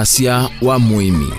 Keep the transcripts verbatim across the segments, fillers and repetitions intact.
Wasya wa mũĩmi.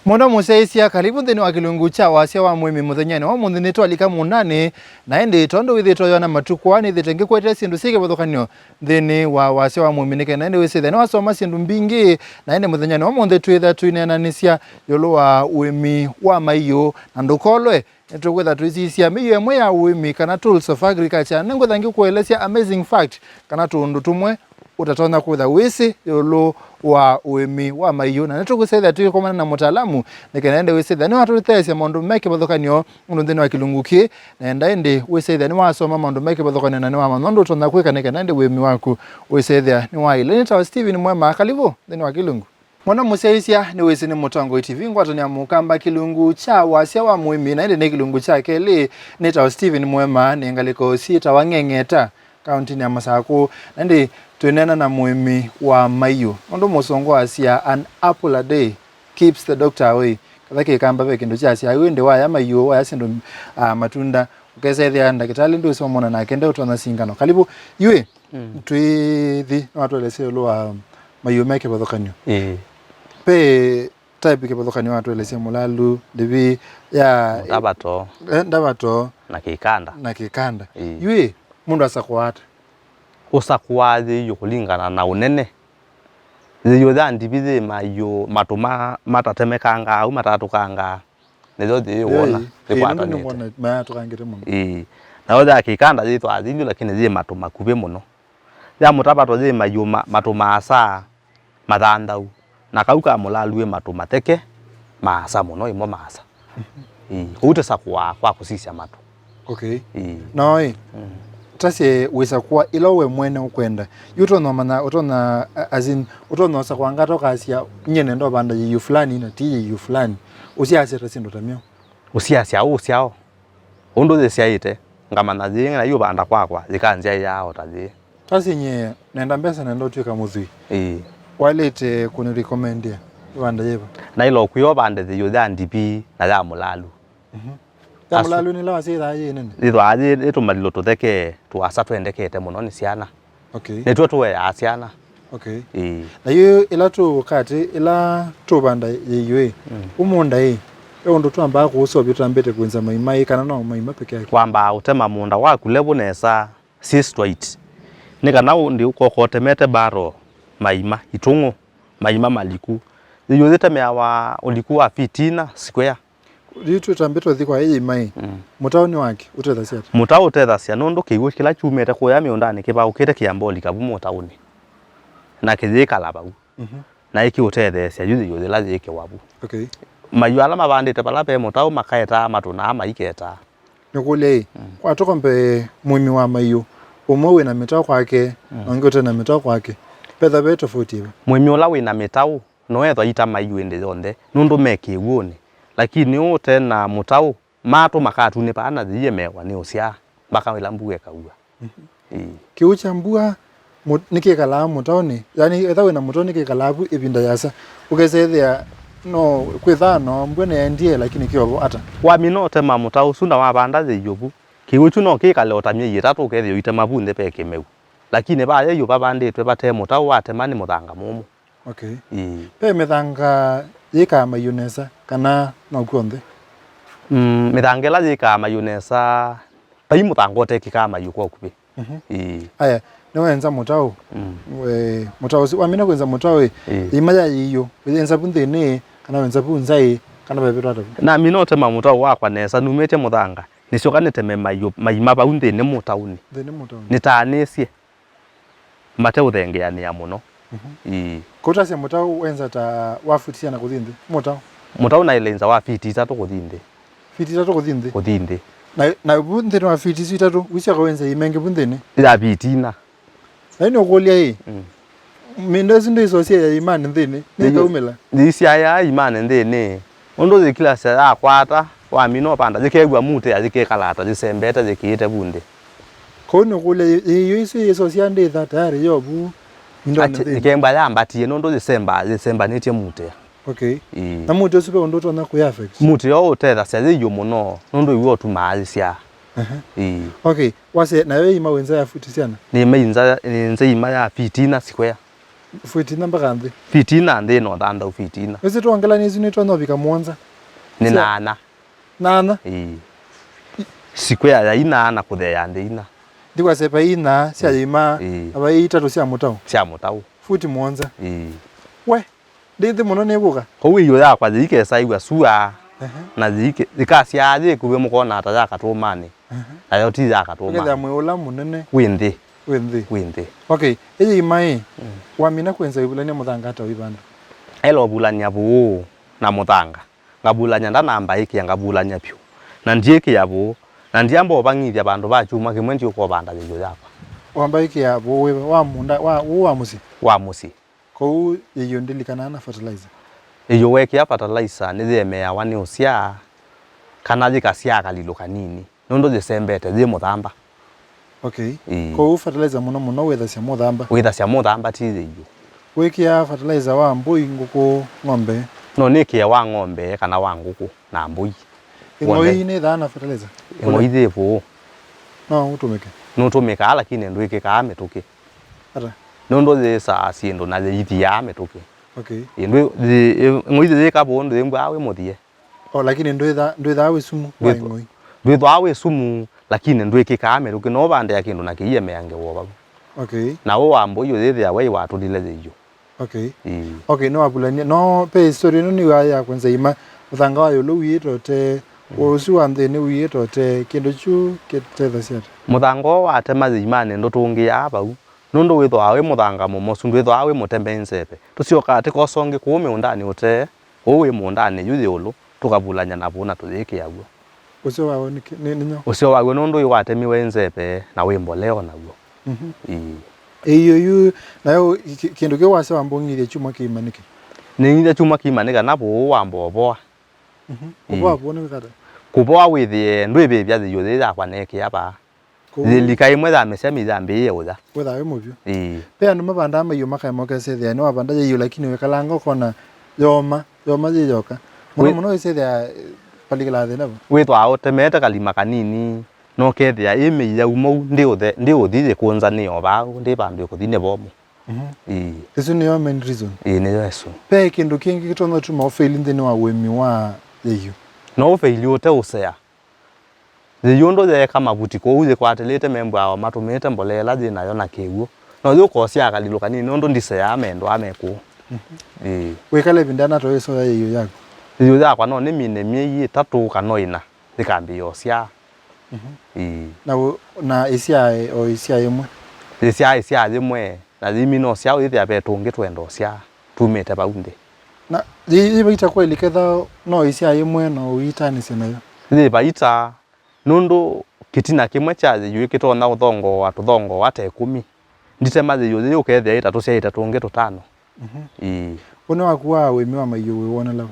Mũno mũsyaĩĩsya, karibu nthĩnĩ wa kĩlungu kya wasya wa mũĩmi mũthenyanĩ wa ũmũnthĩ. Nĩtwalika mũũndanĩ, na ĩndĩ tondũ wĩthĩĩtwe ũyona matukũ aa nĩthĩĩtwe ngĩkũetea syĩndũ syĩ kĩvathũkany'o nthĩnĩ wa wasya wa mũĩmi, nĩ kana ĩndĩ wĩsĩthya nĩwasoma syĩndũ mbingĩ, na ĩndĩ mũthenyanĩ wa ũmũnthĩ twĩthĩa tũineenanĩsya ĩũlũ wa ũĩmi wa maiũ, na ndũkolwe nĩtũkwĩtha tũisisya mĩio ĩmwe ya ũĩmi kana tools of agriculture. Nĩngwĩtha ngĩkũelesya amazing fact kana tũũndũ tũmwe ũtatonya kwĩtha wĩsĩ ĩũlũ wa ũĩmi wa maiũ, na nĩtũkwĩsĩthya tũikomana na mũtaalamu nĩ kana ĩndĩ wĩsĩthya nĩwatũtetheesya maũndũ me kĩvathũkany'o ũndũ nthĩnĩ wa kĩlungu kĩĩ. Nenda ĩndĩ wĩsĩthya nĩwasoma maũndũ me kĩvathũkany'o na nĩwamanya ũndũ ũtonya kwĩka nĩ kana ĩndĩ ũĩmi waku wĩsĩthya nĩwaĩle. Nĩtawa Steven Mwema, karibu nthĩnĩ wa kĩlungu. Mwana mũsyaĩĩsya, nĩwĩsĩ nĩ Mũtongoi T V ngwatanĩo ya Mũkamba kĩlungu kya wasya wa mũĩmi, na ĩndĩ nĩ kĩlungu kya kelĩ. Nĩtawa Steven Mwema, nĩ ngalĩko syĩtawa Ng'eng'eta, kaũntĩnĩ ya Masakũ, na ĩndĩ twĩneena na mũĩmi wa maiũ. Ũndũ mũsũngũ asya, "An apple a day keeps the doctor away." Katha Kĩkamba ve kĩndũ kyasya, yu ĩndĩ waya maiũ, waya syĩndũ, ah, matunda, ũkesethĩa ndakĩtalĩ ndũĩsĩ ũmona nake ndeũtonya singano. Karibu, yu ĩ, Mm. Twĩthi, nĩwatũelesya ĩũlũ wa maiũ me kĩvathũkany'o. Ĩĩ. Ve type kĩvathũkany'o watũelesya mũlalu, ndĩvi ya Mũtavato. Eh, ndavato. Na kĩkanda. Na kĩkanda. Ĩĩ. Yu ĩ, mũndũ asakũa ata? Ũsakũaa yĩio kũlingana na ũnene. Yĩio ya ndivi yĩ maiũ matũ ma, matatemekangaa au matatũkangaa. Nĩyo yĩĩ wona, ĩĩ, ĩĩ, nĩkwatwanĩte. Nĩngwona mayatũkangĩte mũno. Ĩĩ. Nayo ya kĩkanda yĩthwaa yĩilyu, lakini yĩ matũ makuvĩ mũno. Ya mũtavato yĩ maiũ ma-, matũ maasa, mathanthau. Na kau ka mũlalu ĩ matũ matheke, maasa mũno, ĩmo maasa. Ĩĩ. Kũu tũsakũaa kwa kũsisya matũ. Okay. Ĩĩ. No ĩ, mm, tasye wĩsakũa ĩla we mwene ũkwenda. Yu ũtonya ũmanya, ũtonya, a-, as in, ũtonya ũsakũa ngata ũkasya, "Nyie nenda ũvanda yĩio fulani na ti yĩio fulani." Ũsiasya ta syĩndũ ta myo. Ũsiasya ũũ ũsyao. Ũndũ yĩsyaĩte, ngamanya yĩĩ na yu ũvanda kwakwa, yĩkanzyaĩaa o ta yĩĩ. Tasye nyie nenda mbesa, nenda ũtw'ĩka mũthwii. Ĩĩ. Waĩlĩte kũnĩrecommendĩa ĩvanda yĩva? Naĩle ũkwĩa ũvande yĩio ya ndivi na ya mũlalu. Mhm. Ya mũlalu nĩ ĩla wasya yĩthwaa yĩ nene? Yĩthwaa yĩ, yĩ tũmalilo tũtheke, tũasa twendekete mũno nĩ syana. Okay. Nĩtw'o tũeaa syana. Okay. Ĩĩ. Na yu ĩla tũũka atĩ, ĩla tũũvanda yĩio ĩ, mm, ũmũnda ĩ, ve ũndũ twambaa kũũseũvya tũtambĩte kwĩnza maima ĩ, kana no maima peke yake? Wambaa ũtema mũũnda waku level nesa, syĩ straight. Nĩ kana ũndĩ ũkoka ũtemete barrel maima, itũng'ũ, maima maliku. Yĩio yĩtemeawa ũliku wa fiti ina square. Yu twĩtambĩte ũthi kwa ĩima ĩ, mm, mũtaũ nĩ wake, ũtethasya ata? Mũtaũ ũtethasya nũndũ kĩw'ũ kĩla kyumĩte kũya mĩũndanĩ kĩvaũkĩte kĩamba ũlika vu mũtaũnĩ. Na kĩyĩkala vau. Mhm. Na ĩkĩũtetheesya yu yĩio yĩla yĩkĩwa vu. Okay. Maiũ ala mavandĩte vala ve mũtaũ makaetaa matũ na maiketaa. Nĩkũlya ĩ, mm, kwa tũkombe mũĩmi wa maiũ, ũmwe wĩ na mĩtaũ kwake, mm, na ũngĩ ũte na mĩtaũ kwake, vetha ve tofauti ĩva? Mũĩmi ũla wĩ na mĩtaũ no ethwa aita maiũ ĩndĩ yonthe, nũndũ me kĩw'ũnĩ. Lakini ũũ ũte na mũtaũ, matũ makatunĩvaa na yĩie mewa nĩ ũsyaa, mpaka ĩla mbua ĩkaua. Mhm. Ĩĩ. Kĩw'ũ kya mbua mũ-, nĩkĩkalaa mũtaũnĩ, yani, ethĩwa wĩna mũtaũ nĩkĩkalaa vu ĩvinda yasa, ũkesethĩa no kwĩthaa no mbua nĩyaendie, lakini kĩovo ata? Wamina ũtema mũtaũ ũsu na wavanda yĩio vu, kĩw'ũ kyu no kĩkale o ta myei ĩtatũ ũkethĩa ũitema vu nthĩ ve kĩmeu, lakini va yĩio vavandĩtwe vate mũtaũ watema nĩ mũthanga mũmũ. Okay. Ĩĩ. Ve mĩthanga yĩkaa maiũ nesa, kana no kw'onthe? Mm, mĩthanga ĩla yĩkaa maiũ nesa, vai mũthanga ũtekĩkaa maiũ kwa ũkuvĩ. Mhm. Ĩĩ. Aya, nĩwenza mũtaũ. Mm. We, mũtaũ ũsu, wamina kwenza mũtaũ ĩ, ĩĩ, ĩima ya yĩio, wĩyenza vu nthĩnĩ, kana wenza vu nza ĩ, kana vevĩtwa ata vu? Namina ũtema mũtaũ wakwa nesa, numĩtye mũthanga, nĩsyoka nĩteme maiũ, maima vau nthĩnĩ mũtaũnĩ. Nthĩnĩ mũtaũnĩ. Nĩtaanĩsye. Mate ũthengeanĩa mũno. Mhm. Ĩĩ. Kũtasya mũtaũ wenza ta wa futi siana kũthi nthĩ? Mũtaũ? Mũtaũ naĩle nza wa fiti itatũ kũthi nthĩ. Fiti itatũ kũthi nthĩ? Kũthi nthĩ. Na, na vu nthĩnĩ wa fiti isu itatũ, wĩsyoka wenza ĩima ĩngĩ vu nthĩnĩ? Ya fiti ina. Na yu nĩũkũlya ĩ, mm, mĩndũ ĩsu ndĩsosya ya ĩimanĩ nthĩnĩ, nĩkaumĩla? Yĩisyaĩa ĩimanĩ nthĩnĩ. Ũndũ yĩkilasya yakwata, wamina ũvanda, yĩkew'a mutĩa, yĩkĩkalata, yĩsembete, yĩkĩĩte vu nthĩ. Kwoou nĩkũlya yĩio ĩsu yĩsosya ndĩtha tayarĩ yo vu mindonĩ nthĩnĩ? Yĩkemba yambatie nũndũ yĩsemba, yĩsembanĩtye mutĩa. Okay. Ĩĩ. Na mutĩa ũsu ve ũndũ ũtonya kwĩ affect? Mutĩa ũũ ũtethasya yĩio mũno nũndũ ĩw'o ũtumaa yĩsyaa. Aha. Ĩĩ. Okay, wasya nayo ĩima wĩ nza ya futi siana? Nĩ ĩima nza, nĩ nza ĩima ya fiti ina square. Futi inya mpaka nthĩ. Fiti ina nthĩ na ũthanthau fiti ina. Ĩsu twongelany'a isu nĩtwonyovika mũonza. Nĩ Sya- nana. Nana? Ĩĩ. Square ya ina na kũtheea nthĩ ina. Ndikwasya vai ina sya Ĩĩ. Ĩima, Ĩĩ. Na vai itatũ sya mũtau. Sya mũtau. Futi mũonza. Ĩĩ. We, ndĩ nthĩ mũno nĩkũka. Kwoou ĩiũ yakwa yĩikesaĩw'a sua, Ehe. Na yĩike-, yĩkasyaa yĩkuvĩ mũkona ta ya katũmanĩ. Ehe. Nayo ti ya katũmanĩ. Ũkethĩa mwĩ ũla mũnene. Wĩ nthĩ. Wĩ nthĩ. Wĩ nthĩ. Okay, ĩyĩima ĩ, Mm. Wamina kwĩnza ĩvulany'a mũthanga ata ũivanda? Ela ũvulany'a vũũ na mũthanga. Ngavulany'a ndanamba ĩkĩa, ngavulany'a vyũ. Na ndyĩkĩa vũũ. Na ndyamba ũvang'ithya vandũ va kyumwa kĩmwe ndyũka ũvanda yĩiũ yakwa. Wamba ĩkĩa vũũ wĩva? Wa mũũnda, wa, ũũ wa mũsyĩ? Wa mũsyĩ. Kwoou yĩiũ ndĩlikanaa na fertilizer? Yĩiũ wekĩa fertilizer nĩyĩemeawa nĩ ũsyaa, kana yĩkasyaa kalilũ kanini. Nũndũ yĩsembete, yĩ mũthamba. Okay. Ĩĩ. Kwoou fertilizer mũno mũno wĩthasya mũthamba? Wĩthasya mũthamba ti yĩiũ. Wĩkĩaa fertilizer wa mbũi, ngũkũ, ng'ombe? No nĩkĩe wa ng'ombe kana wa ngũkũ na mbũi. Ĩng'oi nĩthaa na fertilizer? Ĩng'oi yĩ vũũ. No ũtũmĩke? Nũtũmĩkaa, lakini ndwĩkĩkaa mĩtũkĩ. Ata? Nũndũ yĩsaa syĩndũ na yĩithiaa mĩtũkĩ. Okay. Ĩndĩ yĩ-, ĩng'oi yĩka vũũ ndwĩmbwaa wĩ mũthie. O, lakini ndwĩtha-, ndwĩthaa wĩ sumu wa Ndwĩthwa-, ĩng'oi? Ndwĩthwaa wĩ sumu, lakini ndwĩkĩkaa mĩtũkĩ, no ũvandĩa kĩndũ na kĩiemeange woo vau. Okay. Na ũũ wa mbũi ũyĩthĩa we watũlile yĩiũ. Okay. Ĩĩ. Okay, nĩwavulany'a. No, pe story ĩno nĩwa ya kwenza ĩima, mũthanga wa ĩũlũ wiĩte ũtee, Mm. Ũsu wa nthĩnĩ wiĩte ũtee, kĩndũ kyu kĩtethasya ata? Mũthanga ũũ watema yĩimanĩ ndũtũngĩaa vau, nũndũ wĩthwaa wĩ mũthanga mũmosu, ndwĩthwaa wĩ mũteme nzeve. Tũsyokaa tĩkosonge kũũ mĩũndanĩ ũtee. Ũũ wĩ mũũndanĩ yu yĩũlũ, tũkavulany'a na vũũ na tũyĩkĩa w'o. Ũseo waw'o nĩ kĩ-, nĩ, nĩ nyo? Ũseo waw'o nũndũ yu watemiwe nzeve na wĩ mbolea o naw'o. Mhm. Ĩĩ. Ĩiũ yu, nayo kĩ-, kĩndũ kĩu wasya wambũng'ithya kyumwa kĩima nĩkĩ? Nĩng'ithya kyumwa kĩima nĩ kana vũũ wamba ũvoa. Mhm. Ĩĩ. Ũvoa vũũ nĩ wĩkata? Kũvoa wĩthĩe ndwĩvĩvya yĩiũ yĩĩ yakwa nekĩa vaa. Kũu yĩlika ĩmwe yamesya mĩyambĩĩe ũya. Wĩthaa wĩ mũvyũ. Ĩĩ. Ve andũ mavandaa maiũ makaema ũkesethĩa nĩwavanda yĩiũ, lakini wĩkalanga ũkona yoma, yoma yĩ yoka. Mũno Wĩ- mũno wĩsethĩa, eh, palikĩlaa thĩna va? Wĩthwaa ũtemete kalima kanini, na ũkethĩa ĩ mĩiau mou ndĩ ũthe-, ndĩ ũthi yĩkũnzanĩe o vaa, ndĩ vandũ ĩkũthi nĩ vomũ. Mhm. Ĩĩ. Ĩsu nĩyo main reason. Ĩĩ, nĩyo ĩsu. Ve kĩndũ kĩngĩ kĩtonya ũtuma ũfaili nthĩnĩ wa ũĩmi wa yĩiũ? No ũfaili ũte ũsea. Yĩiũ ndũyeeka mavuti kũu yĩkwatĩlĩte membwaa o matũmĩĩte mbolea ĩla yĩ nayo na kĩw'ũ. No yũka ũsyaa kalilũ kanini nũndũ ndiseaa mendwaa me kũu. Mhm. Ĩĩ. Wĩkala ĩvinda yĩana ata ũyĩsoya yĩiũ yaku? Yĩiũ yakwa no nĩmine myei ĩtatũ kana ĩna yĩkambĩĩa ũsyaa. Mhm. Ĩĩ. Na ũ-, na ĩsyaa o ĩsyaa yĩmwe? Ĩsyaa ĩsyaa yĩmwe, na yĩmina ũsyaa ũyĩthĩa ve tũngĩ twenda ũsyaa tumĩte vau nthĩ. Na yĩ, yĩ vaita kweli ketha no ĩsyaa yĩmwe na ũitanĩsya nayo? Yĩ vaita, nũndũ kĩtina kĩmwe kya yĩiũ kĩtonya ũthongooa tũthongooa ta ĩkũmi. Nditema yĩiũ yĩĩ ũkethĩa ĩtatũ syaĩte tũngĩ tũtano. Mhm. Ĩĩ. Ũnĩ waku wa ũĩmi wa maiũ wĩwonela va?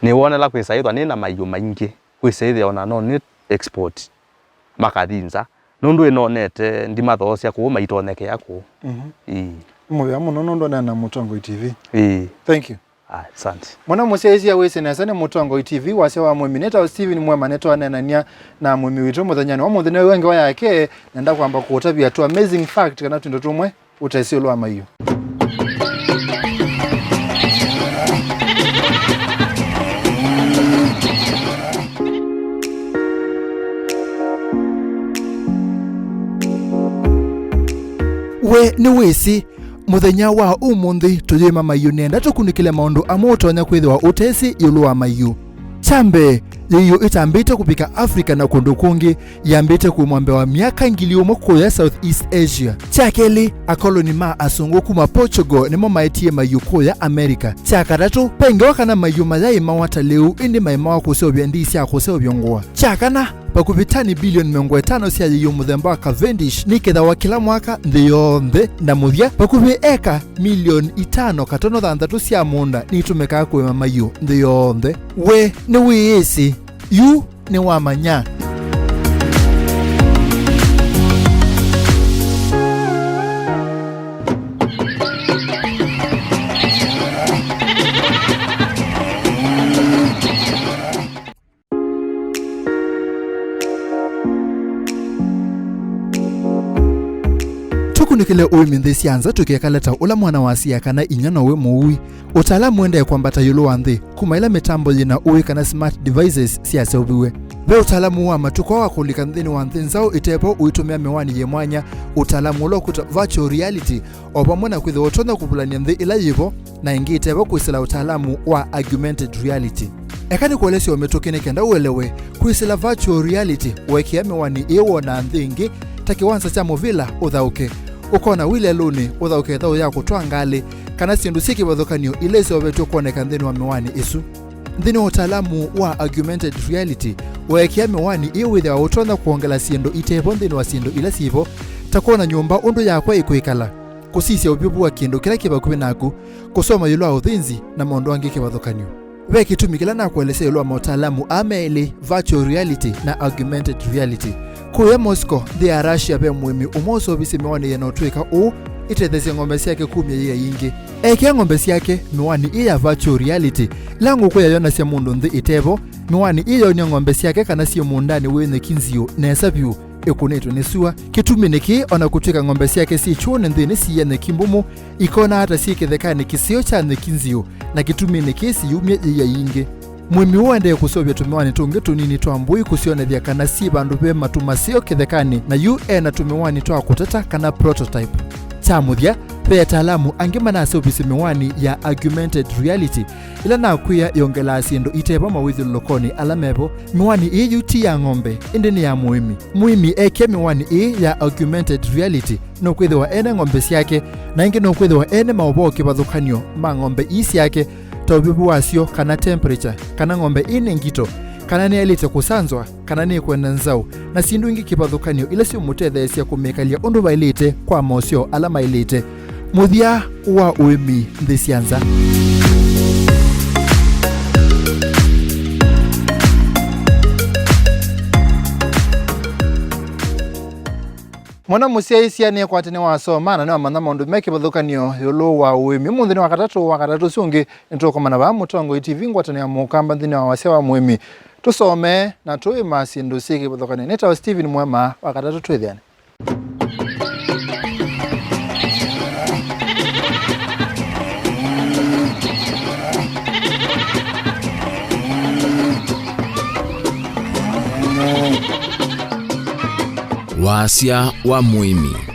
Nĩwonela kwĩsa ĩthwa nĩ na maiũ maingĩ, kwĩsa ĩthĩa ona no nĩ export makathi nza. Nũndũ ĩnonete ndimathoosya kũu maitonyekea kũu. Mhm. Ĩĩ. Nĩ mũvea mũno nũndũ ũneena na Mũtongoi T V. Ĩĩ. Thank you. Ah, asante. Mũno mũsyaĩĩsya wĩsĩ nesa nĩ Mũtongoi T V, wasya wa mũĩmi nĩtawa Steven Mwema, nĩtwaneenany'a na mũĩmi witũ mũthenyanĩ wa mũthĩ nĩwe ngewa yake, nenda kwamba kũũtavya tũ amazing fact kana twĩndũ tũmwe ũtesĩ ĩũlũ wa maiũ. We nĩwĩsĩ, mũthenya wa ũmũnthĩ tũyĩma maiũ nenda tũkunĩkĩle maũndũ amwe ũtonya kwĩthĩwa ũtesĩ ĩũlũ wa maiũ. Kya mbee, yĩiũ ĩtambĩte kũvika Africa na kũndũ kũngĩ, yambĩte kuma mbee wa myaka ngili ũmwe kũya South East Asia. Kya kelĩ, akoloni ma asũngũ kuma Portugal nĩmo maetie maiũ kũya America. Kya katatũ, ve ngewa kana maiũ mayaĩ mawa ta lĩu, ĩndĩ maĩ mawa kũseũvya ndii sya kũseũvya ngũa. Kya kana, vakuvĩ tani bilioni mĩongo ĩtano sya yĩiũ mũthemba wa Cavendish nikethawa kĩla mwaka nthĩ yonthe, na mũthya, vakuvĩ eka milioni itano katono thanthatũ sya mũũnda nitũmĩkaa kũĩma maiũ nthĩ yonthe. We nĩwĩĩsĩ? Yu nĩwamanya. Kĩle ũĩmi nthĩ sya nza tũkekala ta ũla mwana wasya kana inyia nowe mũui. Ũtaalamu ũendee kwambata ĩũlũ wa nthĩ, kuma ĩla mĩtambo yĩ na ũĩ kana smart devices syaseũviw'e. Ve ũtaalamu wa matukũ aa wa kũlika nthĩnĩ wa nthĩ nzaũ ĩtevo ũitũmĩa mĩwani yĩ mwanya, ũtaalamu ũla ũkwĩtwa virtual reality, o vamwe na kwĩthĩwa ũtonya kũvulany'a nthĩ ĩla yĩvo na ĩngĩ ĩtevo kwĩsĩla ũtaalamu wa augmented reality. Eka nĩkũelesye o mĩtũkĩ nĩ kenda ũelewe. Kwĩsĩla virtual reality, ũekea mĩwani ĩĩ wonaa nthĩ ĩngĩ ta kĩwanza kya mũvĩla ũthaũke. Ũkona wĩ lelũnĩ ũthaũke ĩthaũ ya kũtwaa ngalĩ, kana syĩndũ syĩ kĩvathũkany'o ila iseũvetw'e kwoneka nthĩnĩ wa mĩwani ĩsu. Nthĩnĩ wa ũtaalamu wa augmented reality, ũekea mĩwani ĩĩ wĩthĩawa ũtonya kwongela syĩndũ itevo nthĩnĩ wa syĩndũ ila syĩvo, ta kwona nyũmba ũndũ yakwa ĩkwĩkala, kũsisya ũvyũvu wa kĩndũ kĩla kĩ vakuvĩ naku, kũsoma ĩũlũ wa ũthĩnzi, na maũndũ angĩ kĩvathũkany'o. Ve kĩtumi kĩla nakũelesya ĩũlũ wa maũtaalamu aa melĩ, virtual reality na augmented reality. Kũya Moscow, nthĩ ya Russia, ve mũĩmi ũmwe ũseũvisye mĩwani yĩna ũtw'ĩka ũũ ĩtetheesye ng'ombe syake kumya ĩia yingĩ. Ekĩa ng'ombe syake mĩwani ĩĩ ya virtual reality, ĩla ngũkũ yayonasya mũndũ nthĩ ĩtevo. Mĩwani ĩĩ yonia ng'ombe syake kana syĩ mũũndanĩ wĩ nyeki nziũ nesa vyũ, ĩkũnĩtwe nĩ sua. Kĩtumi nĩ kĩĩ, o na kũtw'ĩka ng'ombe syake syĩ kyũũnĩ nthĩnĩ siiya nyeki mbũmũ, ikonaa ta syĩ kĩthekanĩ kĩseo kya nyeki nziũ, na kĩtuminĩ kĩĩ siyumya ĩia yingĩ. Mũĩmi ũũ aendee kũseũvya tũmĩwani tũngĩ tũnini twa mbũi kũsyonethya kana syĩ vandũ ve matu maseo kĩthekanĩ, na yu e na tũmĩwani twa kũtata kana prototype. Kya mũthya, ve ataalamu angĩ manaseũvisye mĩwani ya augmented reality, ĩla nakwĩa yongelaa syĩndũ itevo mawĩthyũlũlũkonĩ ala mevo. Mĩwani ĩĩ yu ti ya ng'ombe, ĩndĩ nĩ ya mũĩmi. Mũĩmi ekĩa mĩwani ĩĩ ya augmented reality, nũkwĩthĩwa ene ng'ombe syake, na ĩngĩ nũkwĩthĩwa ene maũvoo kĩvathũkany'o ma ng'ombe ii syake, ta ũvyũvu wasyo, kana temperature, kana ng'ombe ĩĩ nĩ ngito, kana nĩyaĩlĩte kũsanzwa, kana nĩkwenda nzaũ, na syĩndũ ingĩ kĩvathũkany'o ila syũmũtetheesya kũmĩkalya ũndũ vaĩlĩte kwa moseo ala maĩlĩte. Mũthya wa ũĩmi nthĩ sya nza. Mwana mũsyaĩĩsya nĩkwatĩ nĩwasoma na nĩwamanya maũndũ me kĩvathũkany'o ĩũlũ wa ũĩmi. Ũmũnthĩ nĩ Wakatatũ, Wakatatũ ũsu ũngĩ nĩtũkomana vaa Mũtongoi T V, ngwatanĩo ya Mũkamba nthĩnĩ wa wasya wa mũĩmi. Tũsome na tũĩma syĩndũ syĩ kĩvathũkany'o. Nĩtawa Stephen Mwema, Wakatatũ twĩthĩane. Wasya wa mũĩmi.